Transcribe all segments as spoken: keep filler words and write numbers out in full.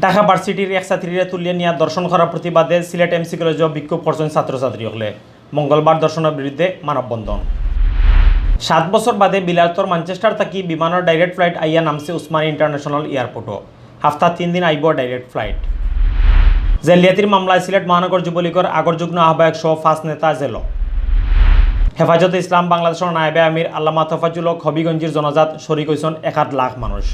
ঢাকা ভার্সিটির এক ছাত্রীরে তুলিয়া নিয়া ধর্ষণ করার প্রতিবাদে সিলেট এমসি কলেজো বিক্ষোভ করছইন ছাত্রছাত্রী অকলে। মঙ্গলবার ধর্ষণর বিরুদ্ধে মানববন্ধন। সাত বছর বাদে বিলাতর ম্যানচেস্টার থাকি বিমানর ডাইরেক্ট ফ্লাইট আইয়া নামছে উসমানী ইন্টারন্যাশনাল এয়ারপোর্টো। হাফতা তিন দিন আইবো ডাইরেক্ট ফ্লাইট। জালিয়াতির মামলায় সিলেট মহানগর যুবলীগর আগর যুগ্ম আহ্বায়ক সহ পাঁচ নেতা জেলো। হেফাজতে ইসলাম বাংলাদেশর নায়েবে আমির আল্লামা তফাজ্জুল হক হবিগঞ্জের জনাজাত শরিক অইছইন এক আধ লাখ মানুষ।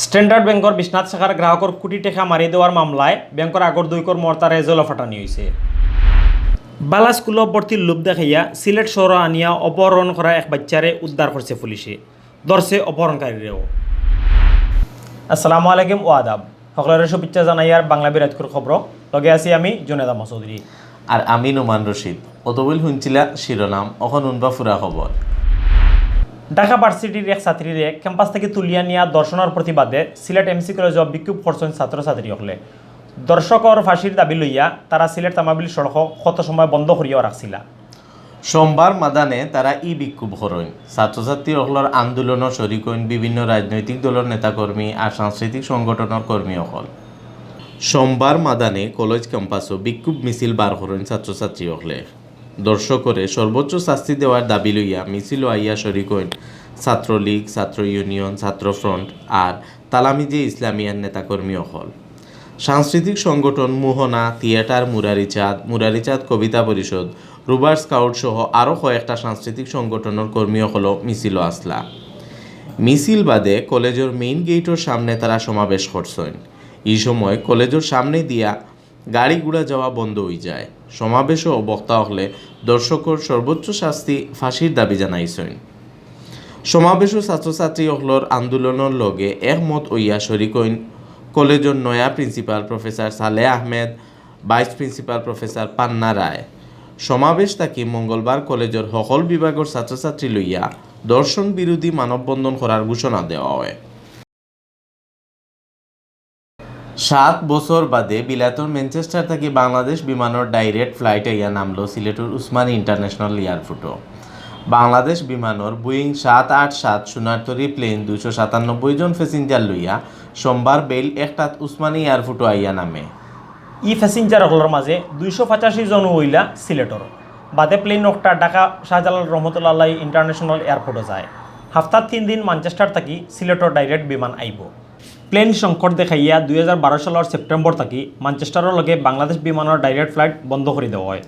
স্ট্যান্ডার্ড ব্যাংকর বিশ্বনাথ শাখার গ্রাহকর কোটি টেকা মারি দেওয়ার মামলায় ব্যাংকর আগর দুই কর্মকর্তারে জেলো ফাটানি অইছে। বালা স্কুলো ভর্তির লোভ দেখাইয়া সিলেট শহরো আনিয়া অপহরণ করা এক বাইচ্চারে উদ্ধার করছে পুলিশে। ধরছে অপহরণকারীরেও। আসসালামু আলাইকুম ও আদাব। হকলরে শুভেচ্ছা জানাইয়ার বাংলা বিরাটকুর খবর। লগে আছি আমি জুনেদ আহমদ চৌধুরী। আর আমি নোমান রশিদ। অতবইল হুনছিলা শিরোনাম, অখন হুনবা পুরা খবর। ঢাকা ভার্সিটির এক ছাত্রীরে ক্যাম্পাস থাকি তুলিয়া নিয়া ধর্ষণর প্রতিবাদে সিলেট এমসি কলেজো বিক্ষোভ করছইন ছাত্রছাত্রী অকলে। ধর্ষকর ফাঁসির দাবি লইয়া তারা সিলেট তামাবিল সড়কো কত সময় বন্ধ করিয়াও রাখছিলা। সোমবার মাদানে তারা ই বিক্ষোভ করইন। ছাত্রছাত্রী অকলর আন্দোলনও শরিক অইন বিভিন্ন রাজনৈতিক দলর নেতাকর্মী আর সাংস্কৃতিক সংগঠনর কর্মী অকল। সোমবার মাদানে কলেজ ক্যাম্পাসো বিক্ষোভ মিছিল বার করইন ছাত্রছাত্রী অকলে। ধর্ষকরে সর্বোচ্চ শাস্তি দেওয়ার দাবি লইয়া মিছিলো আইয়া শরিক অইন ছাত্রলীগ, ছাত্র ইউনিয়ন, ছাত্র ফ্রন্ট আর তালামিজে ইসলামিয়ার নেতাকর্মী অকল। সাংস্কৃতিক সংগঠন মোহনা, থিয়েটার মুরারিচাঁদ, মুরারিচাঁদ কবিতা পরিষদ, রুবার স্কাউট সহ আরও কয়েকটা সাংস্কৃতিক সংগঠনর কর্মী অকলও মিছিলো আছলা। মিছিল বাদে কলেজর মেইন গেইটর সামনে তারা সমাবেশ করছইন। ই সময় কলেজর সামনে দিয়া গাড়ি ঘোড়া যাওয়া বন্ধ অইযায়। সমাবেশো বক্তা অকলে ধর্ষকর সর্বোচ্চ শাস্তি ফাঁসির দাবি জানাইছইন। সমাবেশো ছাত্রছাত্রী অকলর আন্দোলনর লগে একমত অইয়া শরিক অইন কলেজর নয়া principal professor Saleh Ahmed, vice principal professor Panna Roy. সমাবেশ থাকি মঙ্গলবার কলেজর হকল বিভাগর ছাত্রছাত্রী লইয়া ধর্ষণ বিরোধী মানববন্ধন করার ঘোষণা দেওয়া অয়। সাত বছর বাদে বিলাতর ম্যানচেস্টার থাকি বাংলাদেশ বিমানর ডাইরেক্ট ফ্লাইট আইয়া নামলো সিলেটর উসমানী ইন্টারন্যাশনাল এয়ারপোর্টো। বাংলাদেশ বিমানর বোয়িং সাত আট সাত সোনার তরী প্লেন দুইশো সাতানব্বই জন প্যাসেঞ্জার লইয়া সোমবার বেইল একটাত উসমানী এয়ারপোর্টো আইয়া নামে। ই প্যাসেঞ্জার অকলর মাঝে দুইশো পঁচাশি জনও অইলা সিলেটর। বাদে প্লেন অকটা ঢাকা শাহজালাল রহমতুল্লাহ আলাইহি ইন্টারন্যাশনাল এয়ারপোর্টো যায়। হাফতাত তিন দিন ম্যানচেস্টার থাকি সিলেটর ডাইরেক্ট বিমান আইবো। প্লেন সংকট দেখাইয়া দুই হাজার বারো সালর সেপ্টেম্বর থাকি ম্যানচেস্টারর লগে বাংলাদেশ বিমানর ডাইরেক্ট ফ্লাইট বন্ধ করি দেওয়া অয়।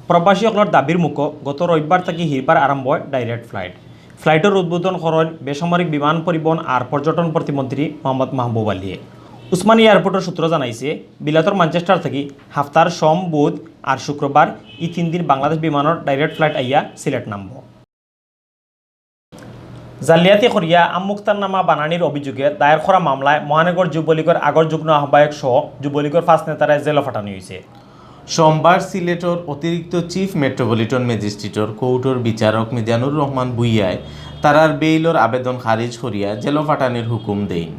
প্রবাসী অকলর দাবির মুখো গত রবিবার থাকি হিরবার আরম্ভ অয় ডাইরেক্ট ফ্লাইট। ফ্লাইটর উদ্বোধন করইন বেসামরিক বিমান পরিবহন আর পর্যটন প্রতিমন্ত্রী মোহাম্মদ মাহবুব আলীয়ে। উসমানী এয়ারপোর্টর সূত্র জানাইছে, বিলাতর ম্যানচেস্টার থাকি হাফতার সোম, বুধ আর শুক্রবার ই তিন দিন বাংলাদেশ বিমানর ডাইরেক্ট ফ্লাইট আইয়া সিলেট নামবো। জালিয়াতি করিয়া আমুক্তারনামা বানানির অভিযোগে দায়ের করা মামলায় মহানগর যুবলীগর আগর যুগ্ম আহ্বায়ক সহ যুবলীগর পাঁচ নেতারে জেলো ফাটানি অইছে। সোমবার সিলেটর অতিরিক্ত চিফ মেট্রোপলিটন ম্যাজিস্ট্রেটর কোর্টর বিচারক মিজানুর রহমান ভুইয়ায় তারার বেইলর আবেদন খারিজ করিয়া জেলো ফাটানির হুকুম দেইন।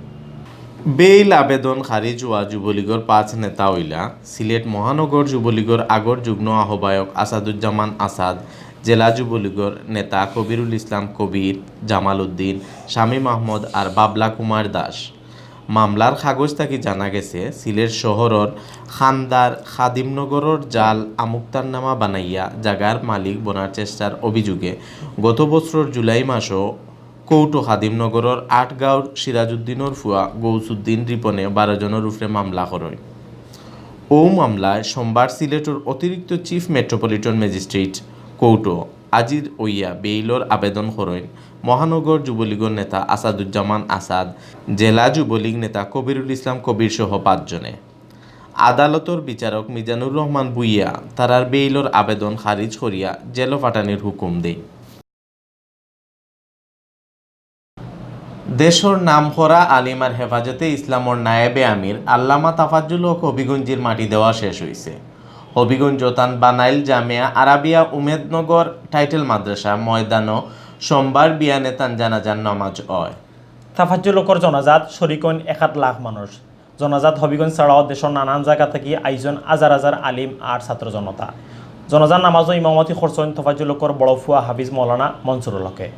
বেইল আবেদন খারিজ অওয়া যুবলীগর পাঁচ নেতা অইলা সিলেট মহানগর যুবলীগর আগর যুগ্ম আহ্বায়ক আসাদুজ্জামান আসাদ, জেলা যুবলীগর নেতা কবিরুল ইসলাম কবির, জামাল উদ্দিন, শামীম আহমদ আর বাবলা কুমার দাস। মামলার কাগজ থাকি জানা গেছে, সিলেট শহরর খান্দার খাদিমনগরর জাল আমুক্তারনামা বানাইয়া জাগার মালিক বনার চেষ্টার অভিযোগে গত বছরর জুলাই মাসো কোর্টো খাদিমনগরর আটগাঁওর সিরাজউদ্দিনর ফুয়া গৌসুদ্দিন রিপনে বারো জনর উপরে মামলা করইন। অউ মামলায় সোমবার সিলেটর অতিরিক্ত চিফ মেট্রোপলিটন ম্যাজিস্ট্রেট কোর্টো হাজির অইয়া বেইলর আবেদন করইন মহানগর যুবলীগর নেতা আসাদুজ্জামান আসাদ, জেলা যুবলীগ নেতা কবিরুল ইসলাম কবির সহ পাঁচজনে। আদালতর বিচারক মিজানুর রহমান ভুইয়া তারার বেইলর আবেদন খারিজ করিয়া জেলো ফাটানির হুকুম দেইন। দেশর নামকরা আলিম আর হেফাজতে ইসলামর নায়েবে আমির আল্লামা তাফাজ্জুল হক হবিগঞ্জির মাটি দেওয়া শেষ অইছে। হবিগঞ্জ তান বানাইল জামিয়া আরাবিয়া উমেদনগর টাইটেল মাদ্রাসা ময়দানো সোমবার বিয়ানে তান জানাজার নামাজ অয়। তাফাজ্জুল হকর জনাজাত শরিক অইন এক আধ লাখ মানুষ। জনাজাত হবিগঞ্জ ছাড়াও দেশর নানান জাগা থাকি আইছইন হাজার হাজার আলিম আর ছাত্র জনতা। জনাজার নামাজো ইমামতি করছইন তফাজ্জুল হকর বড় ফুয়া হাফিজ মৌলানা মনসুরুল হকে।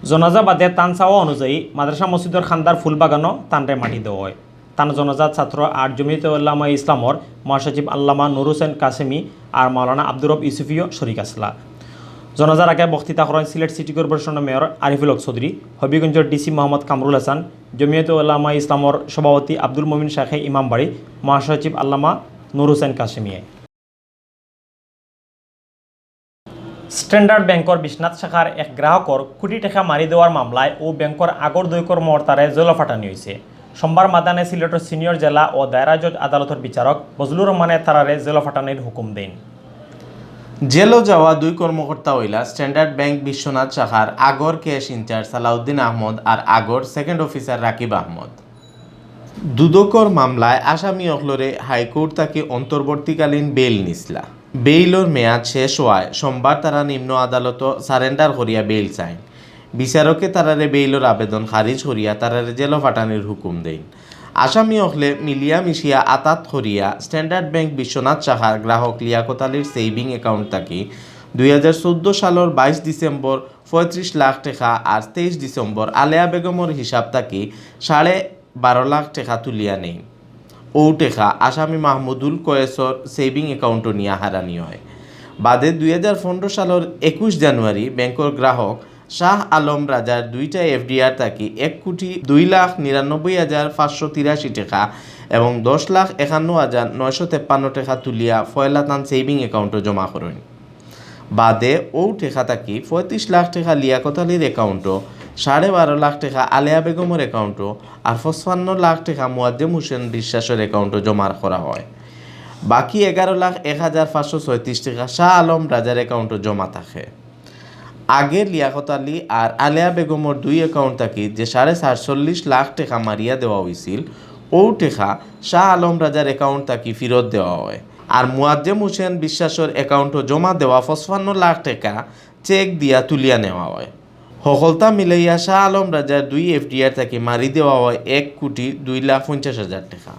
জনাজা বাদে তান চাওয়া অনুযায়ী মাদ্রাসা মসজিদর খান্দার ফুল বাগানো তানরে মাটি দেওয়া অয়। তান জনাজাত ছাত্র আর জমিয়তে উলামায়ে ইসলামর মহাসচিব আল্লামা নুর হোসেন কাসেমি আর মাওলানা আব্দুর রব ইউসুফিও শরিক আছলা। জনাজার আগে বক্তৃতা করেন সিলেট সিটি কর্পোরেশনের মেয়র আরিফুল হক চৌধুরী, হবিগঞ্জর ডিসি মোহাম্মদ কামরুল হাসান, জমিয়তে উলামায়ে ইসলামর সভাপতি আব্দুল মমিন শাহে ইমামবাড়ি, মহাসচিব আল্লামা নুর হোসেন কাসেমিয়ে। স্ট্যান্ডার্ড ব্যাংকর বিশ্বনাথ শাখার এক গ্রাহকর কোটি টেকা মারি দেওয়ার মামলায় অউ ব্যাংকর আগর দুই কর্মকর্তারে জেলো ফাটানি অইছে। সোমবার মাদানে সিলেটর সিনিয়র জেলা ও দায়রা জজ আদালতর বিচারক বজলুর রহমানে তারারে জেলো ফাটানির হুকুম দেইন। জেলো যাওয়া দুই কর্মকর্তা অইলা স্ট্যান্ডার্ড ব্যাংক বিশ্বনাথ শাখার আগর ক্যাশ ইনচার্জ সালাউদ্দিন আহমদ আর আগর সেকেন্ড অফিসার রাকিব আহমদ। দুদকর মামলায় আসামি অকলরে হাইকোর্ট থাকি অন্তর্বর্তীকালীন বেইল নিছলা। বেইলর মেয়াদ শেষ হওয়ায় সোমবার তারা নিম্ন আদালতো সারেন্ডার করিয়া বেইল চাইন। বিচারকে তারারে বেইলর আবেদন খারিজ করিয়া তারারে জেলো ফাটানির হুকুম দেইন। আসামি অকলে মিলিয়া মিশিয়া আতাত করিয়া স্ট্যান্ডার্ড ব্যাংক বিশ্বনাথ শাখার গ্রাহক লিয়াকত আলীর সেভিং অ্যাকাউন্ট থাকি দুই হাজার চৌদ্দ সালর বাইশ ডিসেম্বর পঁয়ত্রিশ লাখ টেকা আর তেইশ ডিসেম্বর আলেয়া বেগমর হিসাব থাকি সাড়ে বারো লাখ টেকা তুলিয়া নেইন। অউ টেকা আসামি মাহমুদুল কয়েসর সেভিং অ্যাকাউন্টো নিয়া হারানি হয়। বাদে দুই হাজার পনেরো সালর একুশ জানুয়ারি ব্যাংকর গ্রাহক শাহ আলম রাজার দুইটা এফডিআর থাকি এক কোটি দুই লাখ নিরানব্বই হাজার পাঁচশো তিরাশি টেকা এবং দশ লাখ একান্ন হাজার নয়শো তেপ্পান্ন টেকা তুলিয়া পয়লা তান সেভিং অ্যাকাউন্টো জমা করইন। বাদে অউ টেকা থাকি পঁয়ত্রিশ লাখ টেকা লিয়াকত আলীর অ্যাকাউন্টো, সাড়ে বারো লাখ টেকা আলেয়া বেগমর অ্যাকাউন্টো আর পঁচপান্ন লাখ টেকা মুয়াজ্জেম হোসেন বিশ্বাসর অ্যাকাউন্টো জমা করা হয়। বাকি এগারো লাখ এক হাজার পাঁচশো ছয়ত্রিশ টেকা শাহ আলম রাজার অ্যাকাউন্টো জমা থাকে। আগে লিয়াকত আলী আর আলেয়া বেগমর দুই অ্যাকাউন্ট থাকি যে সাড়ে সাতচল্লিশ লাখ টেকা মারিয়া দেওয়া অইছিল, অউ টেকা শাহ আলম রাজার অ্যাকাউন্ট থাকি ফিরত দেওয়া হয়। আর মুয়াজ্জেম হোসেন বিশ্বাসর অ্যাকাউন্টো জমা দেওয়া পঁচপান্ন লাখ টেকা চেক দিয়া তুলিয়া নেওয়া হয়। হকলতা মিলাইয়া শাহ আলম রাজার দুই এফডিআর থাকি মারি দেওয়া হয় এক কোটি দুই লাখ পঞ্চাশ হাজার টেকা।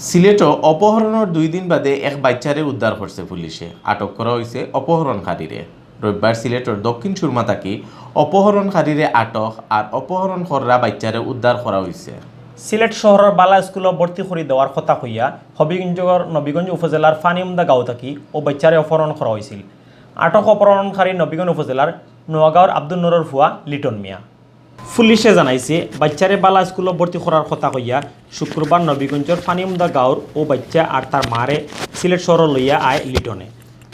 সিলেটো অপহরণর দুই দিন বাদে এক বাইচ্চারে উদ্ধার করছে পুলিশে। আটক করা অইছে অপহরণকারীরে। রবিবার সিলেটর দক্ষিণ সুরমা থাকি অপহরণকারীরে আটক আর অপহরণ কররা বাইচ্চারে উদ্ধার করা অইছে। সিলেট শহরর বালা স্কুলো ভর্তি করি দেওয়ার কথা কইয়া হবিগঞ্জর নবীগঞ্জ উপজেলার ফানিউমদা গাঁও থাকি অউ বাইচ্চারে অপহরণ করা অইছিল। আটক অপহরণকারী নবীগঞ্জ উপজেলার নোয়াগাঁওর আব্দুল নুরর ফুয়া লিটন মিয়া। পুলিশে জানাইছে, বাইচ্চারে বালা স্কুলো ভর্তি করার কথা কইয়া শুক্রবার নবীগঞ্জর ফানিউমদা গাঁওর অউ বাইচ্চা আর তার মারে সিলেট শহরো লইয়া আয় লিটনে।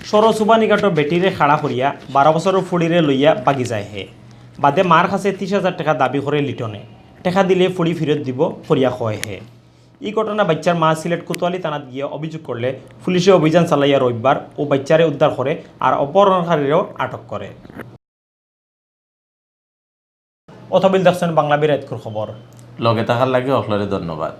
শহরর সুবানীঘাটো বেটিরে খাড়া করিয়া বারো বছরর ফুড়িরে লইয়া ভাগি যায় হে। বাদে মার কাছে তিশ হাজার টেকা দাবি করে লিটনে। টেকা দিলে ফুড়ি ফিরত দিব করিয়া কয় হে। ই ঘটনায় বাইচ্চার মা সিলেট কোতোয়ালি থানাত গিয়া অভিযোগ করলে পুলিশে অভিযান চালাইয়া রবিবার অউ বাইচ্চারে উদ্ধার করে আর অপহরণকারীরেও আটক করে। অতবিল দেখছইন বাংলা বিরাইতকুর খবর। লগে থাকার লাগি অকলরে ধন্যবাদ।